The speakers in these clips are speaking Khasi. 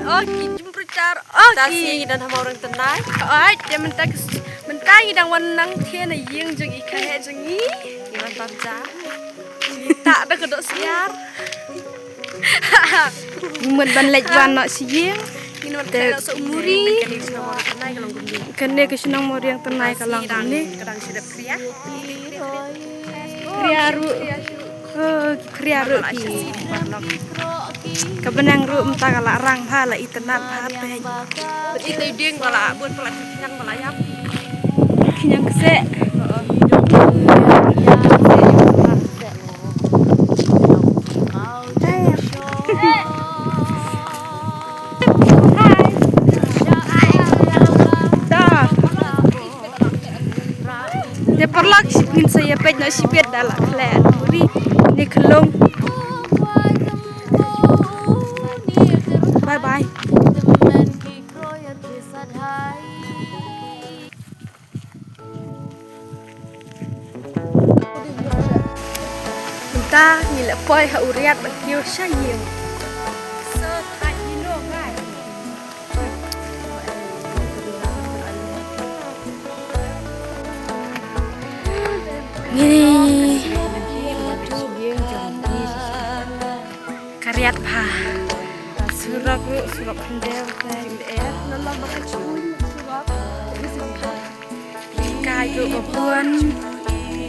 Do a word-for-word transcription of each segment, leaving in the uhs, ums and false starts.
Oh, ki jumprchar. Oh, ta ki. Sngi ngi don ha Mawriang Tynnai. Oi, te mynta ki s-, mynta ngi dang wan nang thie na ïing jong i kha he jong i. Ngi wan tam ja. Ta da ka doh siar. Ngi mut ban leit wan noh sha ïing. Ngi mut ban leit noh sha muri. Kane ka shnong Mawriang Tynnai ka long kumne. Ka dang shi dep khria. Khria ruh. Oh, khria ruh ki. Ka bneng ruh mynta ka la rang bha, la itynnad bha te. Bad i te dieng ba la bun ba la khñiang ba la ïap. Khñiang kseh. Te paralok, ngin sa ïa peit noh shibit da la khleh muri ne khlong. Bye bye. Mynta ngi la poi ha u riat ban kiew sha ïing. Ngi ka riat bha. Surok ruh, surok khyndew. Kai ruh ba bun.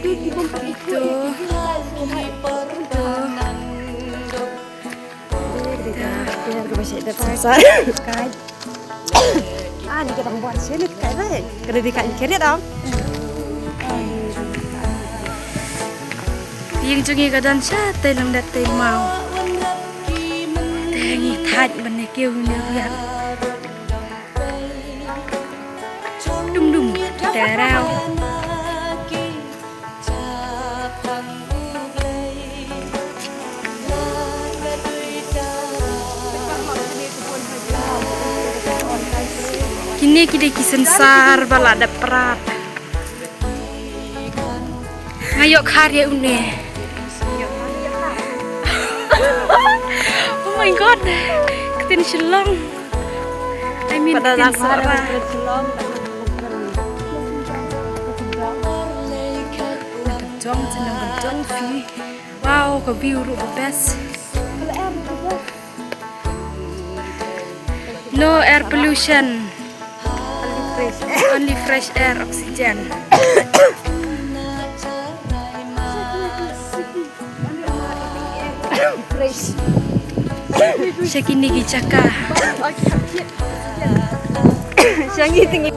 Ito. Ito. Kai. Ah, ni ka dang buan sini kai bai. Kada di kai keret am. Ïing jong ngi ka don sha tei lang da tei maw. Te ngi thait ban ne kiew ne riat. Dum dum. Te rau. Kine ki dei ki synsar ba la dep prat. Nga ïoh khar ïa une. Oh my God. Ktien Shillong. I mean, ktien Sohra. Jong, jong, jong phi. Wow, ka view ruh ka best. No air pollution. Only fresh air, oxygen. Sha kine ki jaka. Sha ngi te ngi.